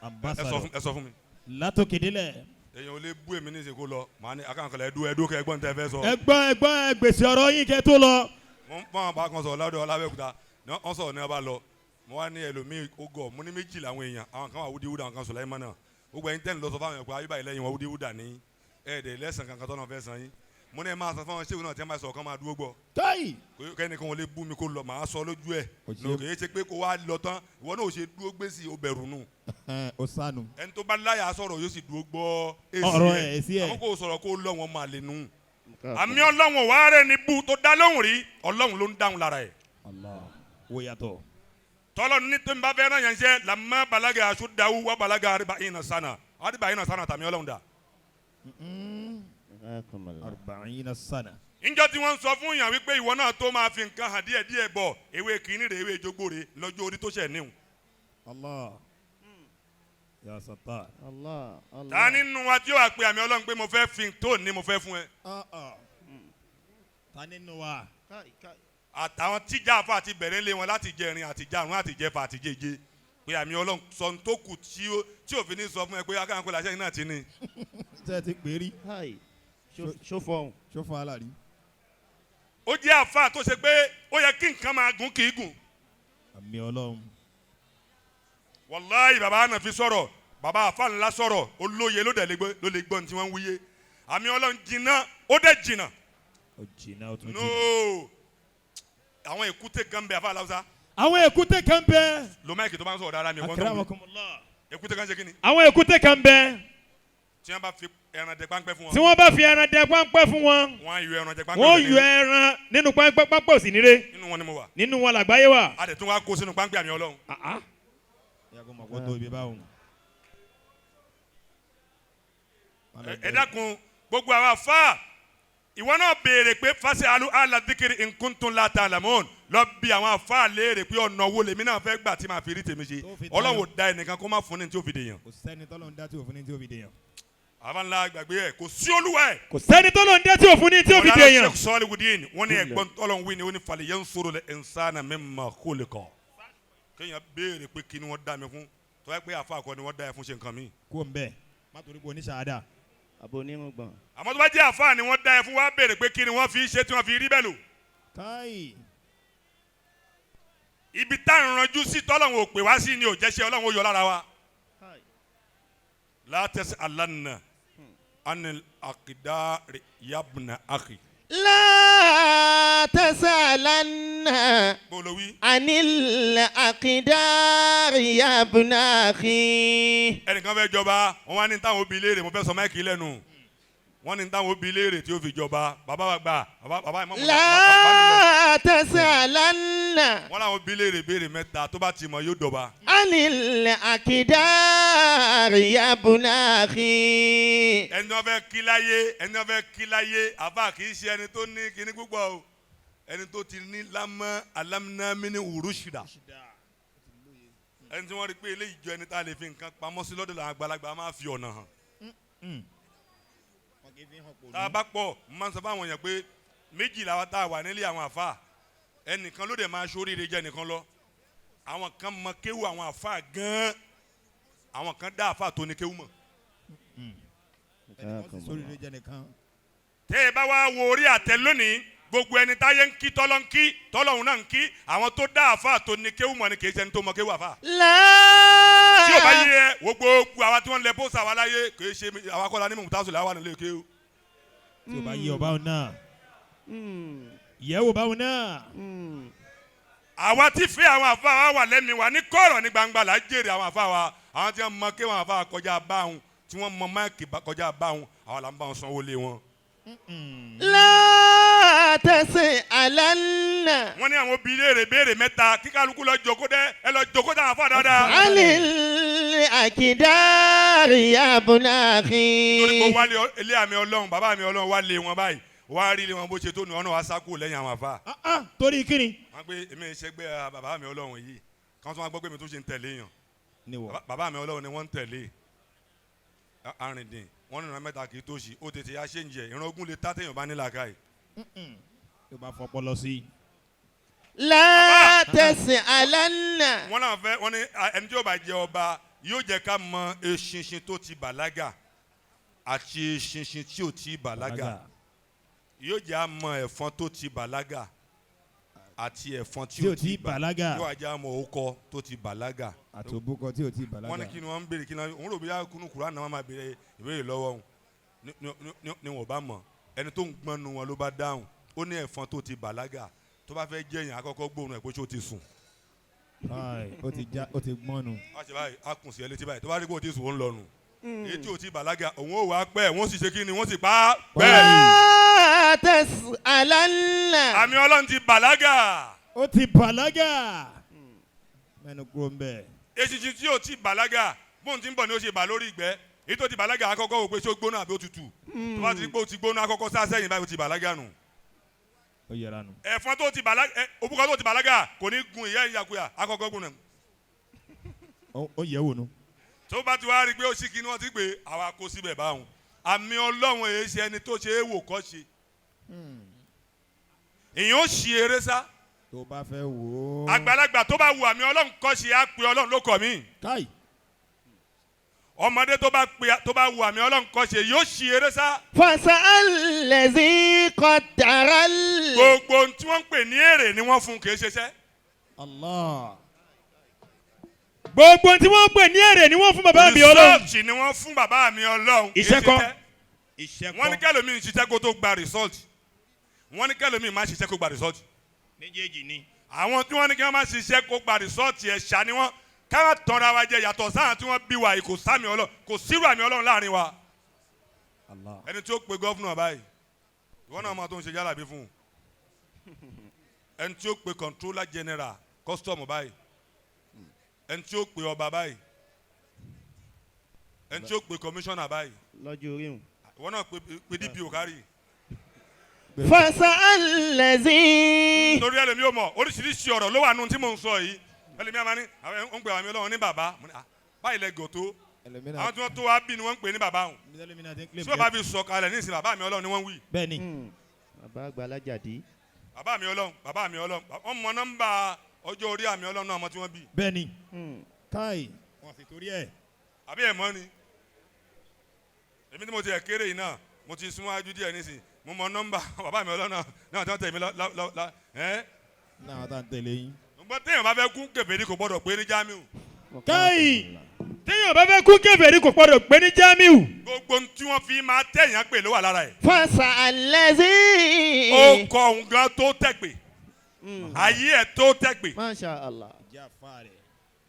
sọ
Ambassador.
fún ẹ sọ fún mi.
Látòkè délẹ̀.
Èèyàn ò lè bú èmi ní ìsìnkú lọ màá ní akáǹkọ̀lẹ̀ ẹdú ẹdú kẹ ẹgbọ́n tẹ fẹ́ sọ.
Ẹ gbọ́ ẹ gbọ́ ẹ gbèsè ọ̀rọ̀ yín kẹ́ tó lọ.
Mo ń bọ́n bá kan sọ̀rọ̀ lọ́dọ̀ Ọlábẹ́òkúta ní wọ́n sọ̀rọ̀ ní ọba lọ mo wá ní ẹlòmíì ó gọ̀ mo ní méjì làwọn èèyàn àwọn kan wà wúdiwúdà àwọn kan sọ̀rọ̀ ẹ̀mọ́ náà gbogbo ẹ̀yin tẹ́ni lọ sọ fáwọn èèyàn pé ayébáyé lẹ́yìn wọn wúdiwúdà ní ẹ̀ẹ́dẹ̀ lẹ́sàn kankan tọ́nà fẹ́ san yín mo ní ẹ máa sọ fáwọn ṣéwù náà tí wọ́n máa sọ̀rọ̀ kan máa dúró gbọ́
Kai.
kẹ́ni kan ò lè bú mi kó lọ màá sọ lójú ẹ̀
Kò ṣe-
ní òkè ṣe pé kó wá lọ tán ìwọ náà ò ṣe dúró gbé sí obẹ̀rù nù
O sanu.
ẹni tó bá láyà sọ̀rọ̀ yóò sì dúró gbọ́
Ọ̀rọ̀ ẹ̀, èsì ẹ̀.
àwọn kò sọ̀rọ̀ kó lọ wọn máa lè nù àmì Ọlọ́run wàá rẹ̀ ní bú tó dá lóhùn rí Ọlọ́run ló ń dáhùn lára ẹ̀
Allah. Wo yàtọ̀.
tọ́lọ̀ ní tó ń bá fẹ́ náà yẹn ṣe lamma balaga aṣọ wa balaga arba'ina sana arba'ina sana tàmí Ọlọ́run dà.
حياكم الله
Arba'ina sana.
níjọ́ tí wọ́n ń sọ fún yàn wípé ìwọ náà tó máa fi nǹkan hàn díẹ̀ díẹ̀ bọ̀ ewé kìíní rè ewé ìjógbó rè lọ́jọ́ orí tó ṣẹ̀ níhùn.
Allah. Ya Sattar.
الله الله
ta nínú wa tí ó wà pé àmì Ọlọ́run pé mo fẹ́ fi tó ní mo fẹ́ fún ẹ.
Ta nínú wa.
Kai kai
àtàwọn tíjà àfa àti bẹ̀rẹ̀ ńlé wọn láti jẹrin àti jarun àti jẹfà àti jẹjẹ pé àmì Ọlọ́run sọ ní tó kù tí òfin ní sọ fún ẹ pé akáǹkó làṣẹ náà ti ní.
Ṣé ẹ ti pè é rí?
Kai شوف شوف
Ṣó fún alárí?
ó jẹ́ àfa tó ṣe pé ó yẹ kí nǹkan máa gùn kì í gùn.
Àmì Ọlọ́run.
Wàláyé baba àná fi sọ̀rọ̀ baba àfa ńlá sọ̀rọ̀ olóye ló dẹ̀ lè gbọ́ ló lè gbọ́ ní tí wọ́n ń wúyé àmì Ọlọ́run jìnnà ó dẹ̀ jìnnà
Ó jìnnà ó tún
no
jìnnà.
àwọn èkúté kan bẹ àfa aláwùsá
Àwọn èkúté kan bẹ.
lo máìkì tó bá ń sọ̀rọ̀ dáadáa mi kàn tó ń wí
Akramakumullah.
èkúté kan ṣe kí ni
Àwọn èkúté kan bẹ.
tí wọ́n bá fi ẹran jẹ páńpẹ́ fún
Tí
wọn
wọ́n bá fi ẹran dẹ páńpẹ́ fún wọn.
wọ́n á yọ ẹran jẹ páńpẹ́
Wọ́n
òsì
yọ
níre.
ẹran nínú páńpẹ́ páńpẹ́ òsì níre.
Nínú wọn ni mo wà
Nínú wọn làgbáyé wà.
a dẹ̀ tún wá kó sínú páńpẹ́ àmì Ọlọ́run
Yàgò mọ̀ kó tó ibi báwọn.
Ẹ dákun gbogbo àwọn afa ìwọ náà béèrè pé fásitì alu aladikiri nkuntun lata lamon lọ bí àwọn afa léèrè pé ọ̀nà wo lèmi náà fẹ́ gbà tí màá fi rí tèmi ṣe.
Tó fi tayọ.
Ọlọ́run ò da ẹnìkan kó má fún ní tí ó fi dèèyàn.
Kò sẹ́ni tọ́lọ́run dá tí òfin ní tí ó fi dèèyàn.
Àfa ńlá gbàgbé ẹ kò sí olúwa ẹ.
Kò sẹ́ni tọ́lọ́run dá tí òfin ní tí ó fi dèèyàn.
Sheikh Salihuddin wọ́n ní ẹ̀gbọ́n tọ́lọ́run wí ni ó ní falyansuru l-insana mimma khuliqa. Kéèyàn béèrè pé kí ni wọ́n dá mi fún tó yẹ pé àfa àkọ́ ni wọ́n dá ẹ fún ṣe nǹkan mi.
Kó ń bẹ̀ má torí pé oníṣàádà.
Àbò onírùngbọ̀n.
Àmọ́ tó bá jẹ́ àfa ni wọ́n dá ẹ fún wa béèrè pé kí ni wọ́n fi ṣe tí wọ́n fi rí bẹ́ẹ̀ lò.
Káì.
Ibi tá à ń ranjú sí tọ́lọ́run ò pè wá sí ni ò jẹ́ ṣe Ọlọ́run ó yọ lára wa. La tas'alanna anil aqdari yabna akhi.
لا تسألن
Bó ló wí.
عن الأقدار يا ابن أخي.
Ẹnìkan fẹ́ jọba, wọ́n wá ní táwọn òbí léèrè, mo fẹ́ sọ máìkì lẹ́nu. Wọ́n ní táwọn òbí léèrè tí ó fi jọba. Bàbá wa gbà, bàbá bàbá ìmọ̀mù.
لا تسألن
Wọ́n láwọn òbí léèrè béèrè mẹ́ta, tó bá ti mọ̀ yóò dọba.
عن الأقدار يا ابن أخي.
Ẹni wọ́n fẹ́ kí láyé, ẹni wọ́n fẹ́ kí láyé, àbá kì í ṣe ẹni tó ní kíní púpọ̀ o. Ẹni tó ti ní lámọ́ alámínámíní wùrúṣìdà. Ẹni tí wọ́n rí pé eléyìí jọ ẹni tá a lè fi nǹkan pamọ́ sí lọ́dọ̀ làwọn àgbàlagbà máa fi ọ̀nà hàn. Tá a bá pọ̀, mo máa ń sọ fáwọn èèyàn pé méjì làwọn tá a wà nílé àwọn àfa, ẹnìkan ló dẹ̀ máa ṣoríire jẹ́ ẹnìkan lọ. Àwọn kan mọ kéwù àwọn àfa gan-an, àwọn kan dá àfa tó ní kéwù mọ̀.
Sórí rẹ jẹ nìkan.
Tẹ́ ẹ bá wá wo orí àtẹ lónìí, gbogbo ẹni táyé ń kí, tọ́lọ́ ń kí, tọ́lọ́hún náà ń kí, àwọn tó dá àfa tó ní kéwù mọ̀ ni, kì í ṣe ẹni tó mọ kéwù àfa.
لا
Tí o bá yé ẹ wo, gbogbo àwa tí wọ́n ń lẹ pósà wa láyé, kì í ṣe àwa kọ́ la ní mùtásùlẹ̀ àwa nílé kéwù.
Tí o bá yé ọba òun náà, yẹ̀wò báwọn náà.
Àwa tí fẹ́ àwọn àfa wa wà lẹ́mìí wa ní kọ̀rọ̀ ní gbangba là á jèrè àwọn àfa wa. Àwọn tí wọ́n mọ kéwù àwọn àfa kọjá báwọn, tí wọ́n mọ máìkì kọjá báwọn, àwa là ń bá wọn sanwó lé wọn.
لا تسألن
Wọ́n ní àwọn òbí léèrè béèrè mẹ́ta, kí kálukú lọ jókòó dẹ́, ẹ lọ jókòó dáhùn àfa dáadáa.
عن الأقدار يا ابن
Torí
أخي.
pé wálé ilé àmì Ọlọ́run, bàbá àmì Ọlọ́run wá lé wọn báyìí, wá rí ilé wọn bó ṣe tó nu ọ̀nà wá sákò lẹ́yìn àwọn àfa.
Ah, ah, torí kíni.
Wọ́n pé èmi ìṣẹ́gbẹ́ bàbá àmì Ọlọ́run yìí kí wọ́n tún wá gbọ́ pé mi tún ṣe ń tẹ̀lé yàn.
Ni wọ.
Bàbá àmì Ọlọ́run ni wọ́n ń tẹ̀lé. Arìndìn wọ́n nìran mẹ́ta kì í tó ṣì ó tètè yá ṣe ń jẹ ìran ogún lè tá téèyàn bá ní làákàyè.
Tó bá fọpọlọ sí i.
لا تسألن
Wọ́n náà fẹ́ wọ́n ní ẹni tí yóò bá jẹ ọba yóò jẹ́ ká mọ eṣinṣin tó ti bàlágà àti eṣinṣin tí ò ti bàlágà, yóò jẹ́ á mọ ẹ̀fọn tó ti bàlágà àti ẹ̀fọn
tí o ti bàlágà.
Yóò wá jẹ́ á mọ òkọ tó ti bàlágà.
Àti òbúkọ tí o ti bàlágà.
Wọ́n ní kí ni wọ́n ń béèrè, kí ni òun rò bí kúnú Kùránì náà wọ́n máa béèrè ìbéèrè lọ́wọ́ òun. Ní wọ́n bá mọ̀, ẹni tó ń gbọ́n nu wọn ló bá dáhùn, ó ní ẹ̀fọn tó ti bàlágà tó bá fẹ́ jẹ̀yàn, àkọ́kọ́ gbóòórùn ẹ̀ pé ṣó ti sùn.
Ai, ó ti já, ó ti gbọ́n nu.
Wọ́n ṣe báyìí, á kùn sí ẹ létí báyìí, tó bá rí pé ó ti sùn, ó ń lọ nù. Èyí tí ò ti bàlágà, òun ò wá pẹ́, wọ́n sì ṣe kí ni, wọ́n sì pa á bẹ́ẹ̀.
لا تسألن
Àmì Ọlọ́run ti bàlágà.
Ó ti bàlágà. Mẹ́nu kúrò ń bẹ̀.
Eṣinṣin tí ò ti bàlágà, bóun ti ń bọ̀ ni ó ṣe bà lórí ìgbẹ́. Èyí tó ti bàlágà, àkọ́kọ́ wò pé ṣé ó gbóná àbí ó tutù. Tó bá ti rí pé ó ti gbóná, àkọ́kọ́ sá sẹ́yìn báyìí, ó ti bàlágà nù.
Ó yẹra nù.
Ẹ̀fọn tó ti bàlágà ẹ, òbúkọ tó ti bàlágà kò ní gun ìyá ìyàkuyà, àkọ́kọ́ gun nù.
Ó yẹ̀ wò nu.
Tó bá ti wá rí i pé ó sì kí ni wọ́n ti pè é, àwa kó síbẹ̀ báwọn. Àmì Ọlọ́run èyí ṣe ẹni tó ṣe é wò kọ́ ṣe. Èyàn ó ṣì eré sá.
Tó bá fẹ́ wò ó.
Àgbàlagbà tó bá wù àmì Ọlọ́run kọ́ ṣe, á pe Ọlọ́run ló kọ̀ mí.
Káì.
Ọmọdé tó bá pe, tó bá wù àmì Ọlọ́run kọ́ ṣe, yóò ṣì eré sá.
فسأل الذي قدر
Gbogbo ohun tí wọ́n ń pè ní èrè ni wọ́n fún, kì í ṣiṣẹ́.
Allah.
Gbogbo tí wọ́n ń pè ní èrè ni wọ́n fún bàbá mi Ọlọ́run.
Result ni wọ́n fún bàbá mi Ọlọ́run, kì í
Iṣẹ́ kọ́.
ṣiṣẹ́.
Iṣẹ́.
Wọ́n ní kẹlòmíì ṣiṣẹ́ kó tó gba result, wọ́n ní kẹlòmíì má ṣiṣẹ́ kó gba result.
Méjèèjì ni.
Àwọn tí wọ́n ní kí wọ́n má ṣiṣẹ́ kó gba result ẹ̀ ṣá ni wọ́n ká tọ́ra wa jẹ, yàtọ̀ sáà tí wọ́n bí wa yìí, kò sámi Ọlọ́run, kò sírò àmì Ọlọ́run láàrin wa.
Allah.
Ẹni tí ó pe governor báyìí, ìwọ náà máa tó ń ṣe jálàbí fún un. Ẹni tí ó pe controller general custom báyìí, ẹni tí ó pe ọba báyìí, ẹni tí ó pe commissioner báyìí,
Lọ́jọ́ orí hùn.
ìwọ náà pe DPO kárì.
فسأل الذي
Torí ẹlòmíì ò mọ̀, oríṣiríṣi ọ̀rọ̀ ló wà nù tí mò ń sọ yìí. Ẹlòmíì àmà ní àwọn ń pè àmì Ọlọ́run ní bàbá. Mo ní, "Ah, báyìí lẹ gò tó."
Ẹlòmínà.
Àwọn tí wọ́n tó wá bí ni wọ́n ń pè ní bàbá òun, tí wọ́n bá fi sọ kalẹ̀ ní ìsìn, bàbá mi Ọlọ́run ni wọ́n ń wí.
Bẹ́ẹ̀ni.
Bàbá àgbà alájàdí.
Bàbá mi Ọlọ́run, bàbá mi Ọlọ́run, wọ́n mọ nọ́mbà ọjọ́ orí àmì Ọlọ́run náà, ọmọ tí wọ́n bí.
Bẹ́ẹ̀ni. Káì. Wọ́n sì torí ẹ̀.
Àbí ẹ̀ mọ́ ni èmi tí mo ti ẹ̀ kéré yìí náà, mo ti sún wájú díẹ̀ nísìn, mo mọ nọ́mbà bàbá mi Ọlọ́run náà tí wọ́n tẹ̀ mí lọ lọ lọ ẹ́.
Náà tá à ń tẹ̀lé yín.
Ṣùgbọ́n téèyàn bá fẹ́ kú kèfèrí kò gbọ́dọ̀ pé ní Jamiu.
Káyì téèyàn bá fẹ́ kú kèfèrí kò gbọ́dọ̀ pé ní Jamiu.
Gbogbo ohun tí wọ́n fi máa tẹ̀yàn pè ló wà lára ẹ̀.
Fasa alẹ́sí.
Ó kọ òun gan tó tẹ̀ pé. Ayé ẹ̀ tó tẹ̀ pé.
Masha Allah.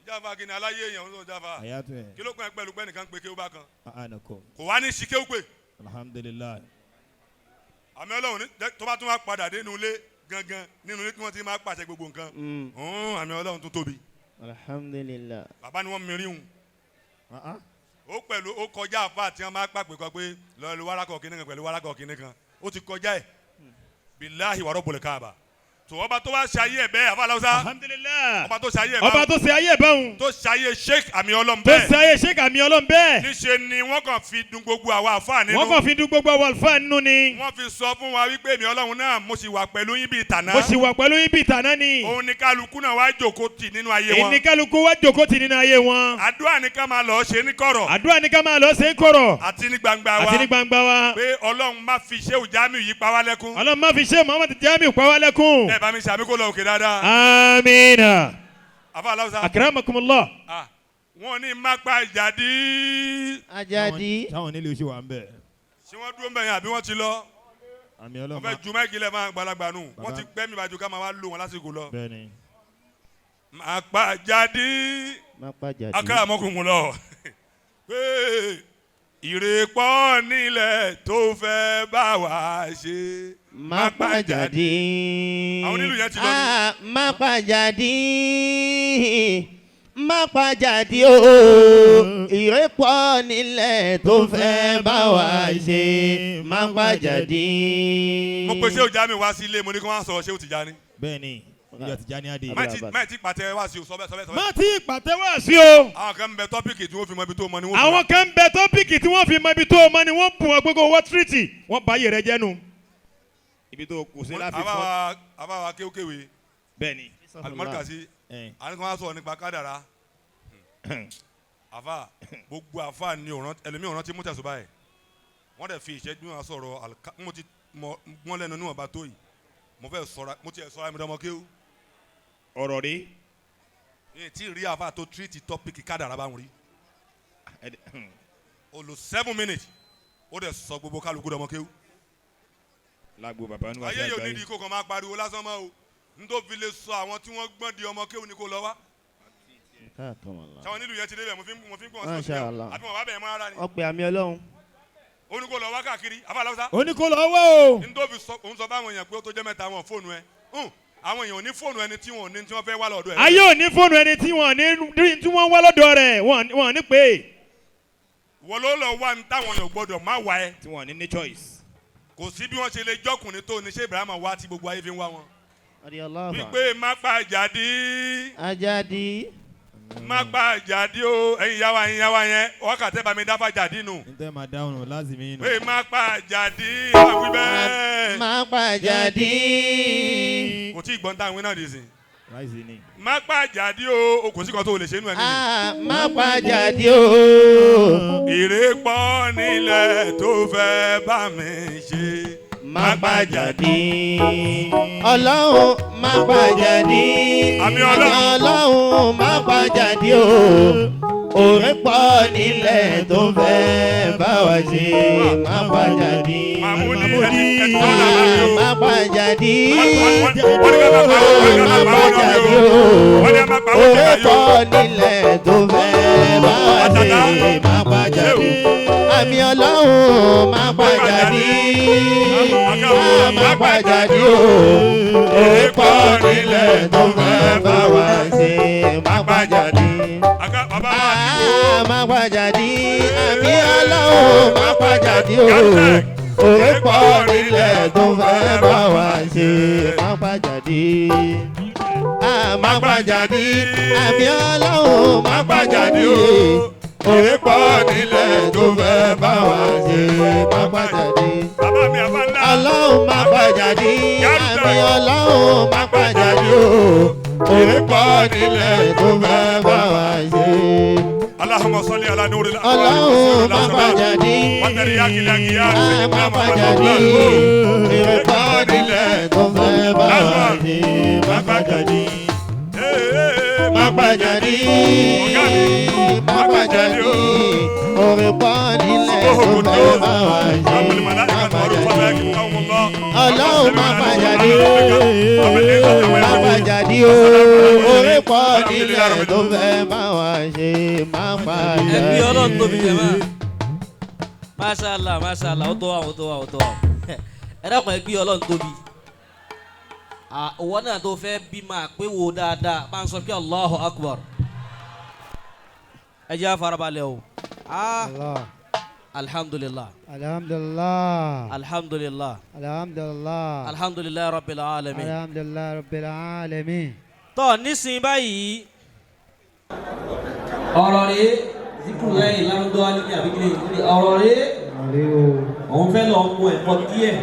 Jáfa kí ni aláyé èèyàn ń sọ jáfa.
Àyàtọ̀ ẹ̀.
Kí ló kàn ẹ́ pẹ̀lú pé ẹnìkan pé kéwú bá kan?
Ànàkọ.
Kò wá ní sí kéwú pé.
Alhamdulilayi.
Àmì Ọlọ́run ní tó bá tún wá padà dé inú ilé gangan nínú ilé tí wọ́n ti máa pàṣẹ gbogbo nǹkan. Àmì Ọlọ́run tó tóbi.
Alhamdulillah.
Bàbá ni wọ́n mìírí hun. Ó pẹ̀lú ó kọjá àfa tí wọ́n máa pàpè kọ pé lọ́ọ́ wárakọ̀ kínní kan pẹ̀lú wárakọ̀ kínní kan. Ó ti kọjá ẹ̀. Billahi wa rabbul Kaaba. Tó ọba tó wá ṣayé ẹ̀ bẹ́ẹ̀ àfa aláwùsá.
Alhamdulilayi.
Ọba tó ṣayé ẹ̀ báwọn.
Ọba tó ṣe ayé ẹ̀ báwọn.
Tó ṣayé Sheikh àmì Ọlọ́run
Tó
bẹ́ẹ̀.
ṣe ayé Sheikh àmì Ọlọ́run bẹ́ẹ̀.
Níṣe ni wọ́n kàn fi dun gbogbo àwa àfa nínú.
Wọ́n kàn fi dun gbogbo àwa àlùfáà nínú ni.
Wọ́n fi sọ fún wa wípé èmi Ọlọ́run náà mo sì wà pẹ̀lú yín bíi tàná.
Mo sì wà pẹ̀lú yín bíi tàná ni.
Òun ni kálukú náà wá jókòó tì nínú ayé wọn.
Ìní kálukú wá jókòó tì nínú ayé wọn.
Àdúrà ni ká máa lọ ṣe ní kọ̀rọ̀.
Àdúrà ni ká máa lọ ṣe ń kọ̀rọ̀.
Àti ní gbangba wa.
Àti ní gbangba wa.
Pé Ọlọ́run má fi Sheikh Jamiu yìí pa wá lẹ́kún.
Ọlọ́run má fi Sheikh Muhammad Jamiu pa wá lẹ́kún.
Ẹ bá mi ṣàmì kó lọ òkè dáadáa.
Amiina.
Àfa aláwùsá.
Akramakumullah.
Wọ́n ní má pa ìjàdí.
Ajadi.
Táwọn nílé oṣù wà ń bẹ̀.
Ṣé wọ́n dúró ń bẹ̀ yẹn àbí wọ́n ti lọ?
Àmì
Wọ́n
Ọlọ́run
fẹ́ ju máìkì lẹ̀ máa gbalagbà nù. Wọ́n ti pẹ́ mi bàjú ká máa wá lò wọ́n lásìkò lọ.
Bẹ́ẹ̀ni.
Má pa ìjàdí.
Má pa ìjàdí.
Akramakumullah. Pé ìrèpọ̀ nílẹ̀ tó fẹ́ bá wa ṣe.
Má pa ìjàdí.
Àwọn onílù yẹn ti lọ ní.
Má pa ìjàdí. Má pa ìjàdí o. Ìrèpọ̀ nílẹ̀ tó fẹ́ bá wa ṣe. Má pa ìjàdí.
Mo pe Sheikh Jamiu wá sí ilé mo ní kí wọ́n á sọ̀rọ̀ Sheikh Tijani.
Bẹ́ẹ̀ni, ìjọ Tijani adé.
Má ti pàtẹ wá sí o, sọ bẹ́ẹ̀ sọ bẹ́ẹ̀ sọ bẹ́ẹ̀.
Má ti pàtẹ wá sí o.
Àwọn kan ń bẹ tọ́pìkì tí wọ́n fi mọ ibi tó mọ ni wọ́n.
Àwọn kan ń bẹ tọ́pìkì tí wọ́n fi mọ ibi tó mọ ni wọ́n bùn ọ́ gbogbo wọ́n tírìtì wọ́n bá yè rẹ jẹ́nu. Ibi tó kù sí láfi fọ́.
Àbáwá kéwkéwé.
Bẹ́ẹ̀ni.
Alimọ́ríkàsí. Àwọn kan wá sọ̀rọ̀ nípa kádàrá. Àfà gbogbo àfà ni ẹlòmíì ọ̀ràn ti mú tẹ̀sùn báyìí. Wọ́n dẹ̀ fi ìṣẹ́jú wọn sọ̀rọ̀ mo ti mọ lẹ́nu níwọ̀nba tó yìí. Mo fẹ́ sọ̀rọ̀ mo ti ẹ̀ sọ̀rọ̀ àmì kéwú.
Ọ̀rọ̀ rí.
Ní tí rí àfà tó tírìtì tọ́pìkì kádàrá báwọn rí. O lo 7 minutes ó dẹ̀ sọ gbogbo kálukú dọmọ kéwú.
Lágbo bàbá ní wàá
Ayé yóò nídìí kó kàn máa pariwo lásán mọ́ o. N tó fi lè sọ àwọn tí wọ́n gbọ́n di ọmọ kéwú ni kò lọ wá. Sáwọn nílùú yẹn ti débẹ̀ mo fi ń gbọ́n sí
Masha Allah.
àbí wọn bá bẹ̀rẹ̀ mọ́ rárá ni.
Ọ̀pẹ àmì Ọlọ́run.
Ó ní kó lọ wá káàkiri àfa aláwùsá.
Ó ní kó lọ wá o.
N tó fi sọ òun sọ fáwọn èèyàn pé ó tó jẹ́ mẹ́ta wọn fóònù ẹ. Àwọn èèyàn ò ní fóònù ẹni tí wọn ò ní tí wọ́n fẹ́ wá lọ́dọ̀ ẹ̀.
Ayé ò ní fóònù ẹni tí wọn ní tí wọ́n wá lọ́dọ̀ rẹ̀ wọ́n ní pé.
Wọ́n ló lọ wá ní táwọn èèyàn gbọ́dọ̀ má wá ẹ.
Tí wọ́n ní choice.
Kò sí bí wọ́n ṣe lè jọ́kùnrin tó ní ṣé Ibrahim wá tí gbogbo ayé fi ń wá wọn. Wípé má pa ìjàdí.
Ajadi.
Má pa ìjàdí o ẹ̀yin ìyá wa yẹn wákàtí bá mi dáfà jàdí nù.
N tẹ́ máa dáhùn lázìmí nù.
Pé má pa ìjàdí àwọn wí bẹ́ẹ̀.
Má pa ìjàdí.
Kò tí ì gbọ́n táwọn wí náà dì sí.
Ráìsì ni.
Má pa ìjàdí o kò sí kan tó o lè ṣe nínú ẹ̀ nìyí.
Má pa ìjàdí o.
Ìrèpọ̀ nílẹ̀ tó fẹ́ bá mi ṣe.
Má pa ìjàdí. Ọlọ́run má pa ìjàdí.
Àmì Ọlọ́run.
Ọlọ́run má pa ìjàdí o. Òrèpọ̀ nílẹ̀ tó fẹ́ bá wa ṣe. Má pa ìjàdí. Má pa ìjàdí. Má pa ìjàdí o. Òrèpọ̀ nílẹ̀ tó fẹ́ bá wa ṣe. Má pa ìjàdí. Àmì Ọlọ́run má pa ìjàdí. Má pa ìjàdí o. Òrèpọ̀ nílẹ̀ tó fẹ́ bá wa ṣe. Má pa ìjàdí. Má pa ìjàdí. Àmì Ọlọ́run má pa ìjàdí o. Òrèpọ̀ nílẹ̀ tó fẹ́ bá wa ṣe. Má pa ìjàdí. Má pa ìjàdí. Àmì Ọlọ́run má pa ìjàdí o. Òrèpọ̀ nílẹ̀ tó fẹ́ bá wa ṣe. Má pa ìjàdí. Ọlọ́run má pa ìjàdí. Àmì Ọlọ́run má pa ìjàdí o. Òrèpọ̀ nílẹ̀ tó fẹ́ bá wa ṣe.
Allahumma salli ala nuril
Ọlọ́run má pa ìjàdí. Má pa ìjàdí. Òrèpọ̀ nílẹ̀ tó fẹ́ bá wa ṣe. Má pa ìjàdí. Má pàjáde, má pàjáde, orin pọ̀ nílẹ̀ tó fẹ́ bá wa ṣe. Má pàjáde, ọlọ́run má pàjáde, má pàjáde o, orin pọ̀ nílẹ̀ tó fẹ́ bá wa ṣe. Má pàjáde.
Ẹbí ọlọ́run tóbi jẹ mọ́. Masha Allah, masha Allah, ó tó wa, ó tó wa, ó tó wa. Ẹ dákun, ẹgbẹ́ ọlọ́run tóbi. Òwò náà tó fẹ́ bí máa pé wo dáadáa máa ń sọ pé Allahu Akbar. Ẹ jẹ́ àfarabalẹ̀ o. Ah,
Allah.
alhamdulillah,
Alhamdulillah.
alhamdulillah,
Alhamdulillah.
alhamdulillah rabbil alamin.
Alhamdulillah rabbil alamin.
Tọ́ nísìnyí báyìí. Ọ̀rọ̀ rèé zikiru lẹ́yìn lárúgbó alẹ́ àbí kí ni ọ̀rọ̀ rèé òun fẹ́ lọ mú ẹ̀kọ́ díẹ̀.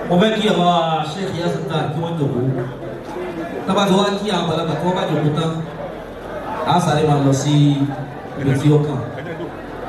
Mo fẹ́ kí ọba Sheikh Yasita kí wọ́n jòkó. Tábà tí wọ́n á kí àwọn àgbàlagbà tí wọ́n bá jòkó tán, á sáré máa lọ sí ibi tí ó kàn.